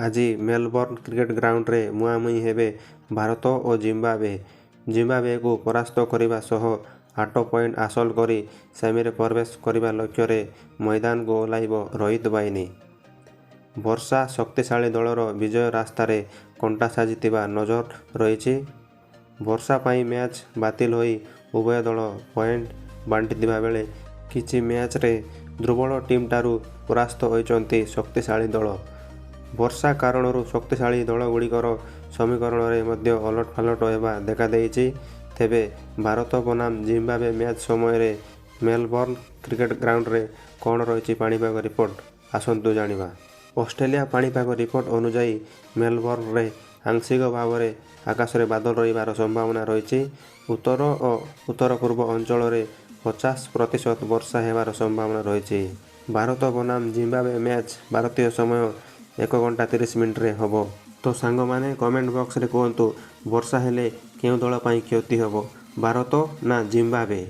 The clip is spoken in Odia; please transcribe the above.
ଆଜି ମେଲବର୍ଣ୍ଣ କ୍ରିକେଟ ଗ୍ରାଉଣ୍ଡରେ ମୁହାଁମୁହିଁ ହେବେ ଭାରତ ଓ ଜିମ୍ବାୱେ। ଜିମ୍ବାୱେକୁ ପରାସ୍ତ କରିବା ସହ 8 ପଏଣ୍ଟ ହାସଲ କରି ସେମିରେ ପ୍ରବେଶ କରିବା ଲକ୍ଷ୍ୟରେ ମଇଦାନକୁ ଓହ୍ଲାଇବ ରୋହିତ ବାହିନୀ। ବର୍ଷା ଶକ୍ତିଶାଳୀ ଦଳର ବିଜୟ ରାସ୍ତାରେ କଣ୍ଟା ସାଜିଥିବା ନଜର ରହିଛି। ବର୍ଷା ପାଇଁ ମ୍ୟାଚ୍ ବାତିଲ ହୋଇ ଉଭୟ ଦଳ ପଏଣ୍ଟ ବାଣ୍ଟିଥିବା ବେଳେ କିଛି ମ୍ୟାଚ୍ରେ ଦୁର୍ବଳ ଟିମ୍ଠାରୁ ପରାସ୍ତ ହୋଇଛନ୍ତି ଶକ୍ତିଶାଳୀ ଦଳ। ବର୍ଷା କାରଣରୁ ଶକ୍ତିଶାଳୀ ଦଳଗୁଡ଼ିକର ସମୀକରଣରେ ମଧ୍ୟ ଓଲଟପାଲଟ ହେବା ଦେଖାଦେଇଛି। ତେବେ ଭାରତ ବନାମ ଜିମ୍ବାୱେ ମ୍ୟାଚ୍ ସମୟରେ ମେଲବର୍ଣ୍ଣ କ୍ରିକେଟ ଗ୍ରାଉଣ୍ଡରେ କ'ଣ ରହିଛି ପାଣିପାଗ ରିପୋର୍ଟ, ଆସନ୍ତୁ ଜାଣିବା। ଅଷ୍ଟ୍ରେଲିଆ ପାଣିପାଗ ରିପୋର୍ଟ ଅନୁଯାୟୀ ମେଲବର୍ଣ୍ଣରେ ଆଂଶିକ ଭାବରେ ଆକାଶରେ ବାଦଲ ରହିବାର ସମ୍ଭାବନା ରହିଛି। ଉତ୍ତର ଓ ଉତ୍ତର-ପୂର୍ବ ଅଞ୍ଚଳରେ 50% ବର୍ଷା ହେବାର ସମ୍ଭାବନା ରହିଛି। ଭାରତ ବନାମ ଜିମ୍ବାୱେ ମ୍ୟାଚ୍ ଭାରତୀୟ ସମୟ 1 ଘଣ୍ଟା 30 ମିନିଟ୍ରେ ହେବ। ତ ସାଙ୍ଗମାନେ, କମେଣ୍ଟ ବକ୍ସରେ କୁହନ୍ତୁ, ବର୍ଷା ହେଲେ କେଉଁ ଦଳ ପାଇଁ କ୍ଷତି ହେବ, ଭାରତ ନା ଜିମ୍ବାୱେ?